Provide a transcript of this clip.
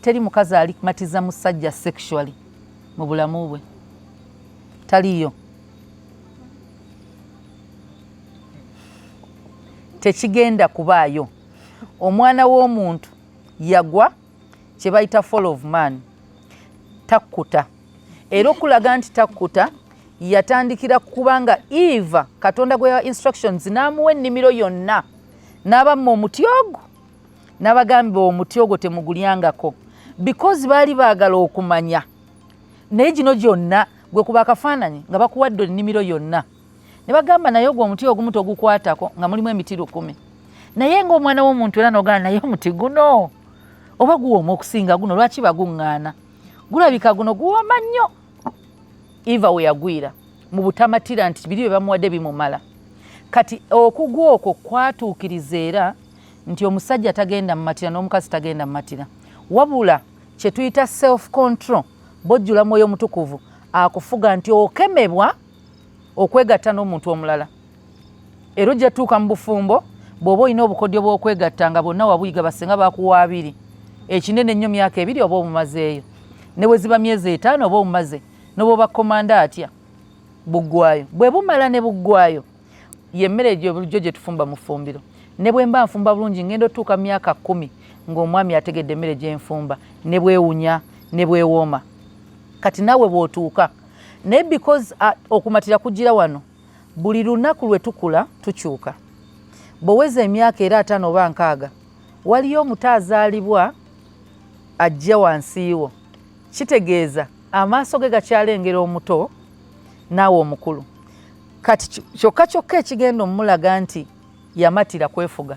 Teri mukazi alimatiza musajja sexually mu bulamu bwe, taliyo, tekigenda kubaayo. Omwana w'omuntu yagwa, kye bayita fall of man, takkuta. Era okulaga nti takkuta, yatandikira kubanga Eva, Katonda gwe yawa instructions n'amuwa ennimiro yonna, n'abamma omuti ogwo, n'abagamba omuti ogwo temugulyangako, because baali baagala okumanya. Naye gino gyonna gwe kuba akafaananyi nga bakuwadde ennimiro yonna ne bagamba, naye ogwo omuti ogumu togukwatako, nga mulimu emiti 1000. Naye ng'omwana w'omuntu era nogana, naye omuti guno oba guwooma okusinga guno, lwaki baguŋŋaana? Gulabika guno guwooma nnyo. Eva we yagwira mu butamatira nti biri bye bamuwadde bimumala. Kati okugwa okwo kwatuukiriza era nti omusajja tagenda mumatira n'omukazi tagenda mumatira, wabula kye tuyita self control. Bw'ojjula Mwoyo Omutukuvu, akufuga nti okemebwa okwegatta n'omuntu omulala, era ojja tuuka mu bufumbo bw'oba olina obukodyo bw'okwegatta nga bonna wabuyiga, basenga bakuwa abiri, ekinene ennyo myaka 2 oba omumazeeyo, ne bwe ziba myezi 5 oba omumaze, ne bw'oba komanda atya, buggwayo. Bwe bumala ne buggwayo, yemmere egyo bulijjo gye tufumba mu ffumbiro. Ne bwe mba nfumba bulungi, ngenda otuuka mu myaka 10 ng'omwami ategedde emmere gye nfumba, ne bwewunya ne bwewooma. Kati naawe bw'otuuka naye, because okumatira kugira wano, buli lunaku lwe tukula tukyuka. Bw'oweza emyaka era 50 oba 60, waliyo omuto azaalibwa ajja wansi wo. Kitegeeza amaaso ge gakyalengera omuto, naawe omukulu. Kati kyokka kyokka ekigenda omulaga nti yamatira kwefuga.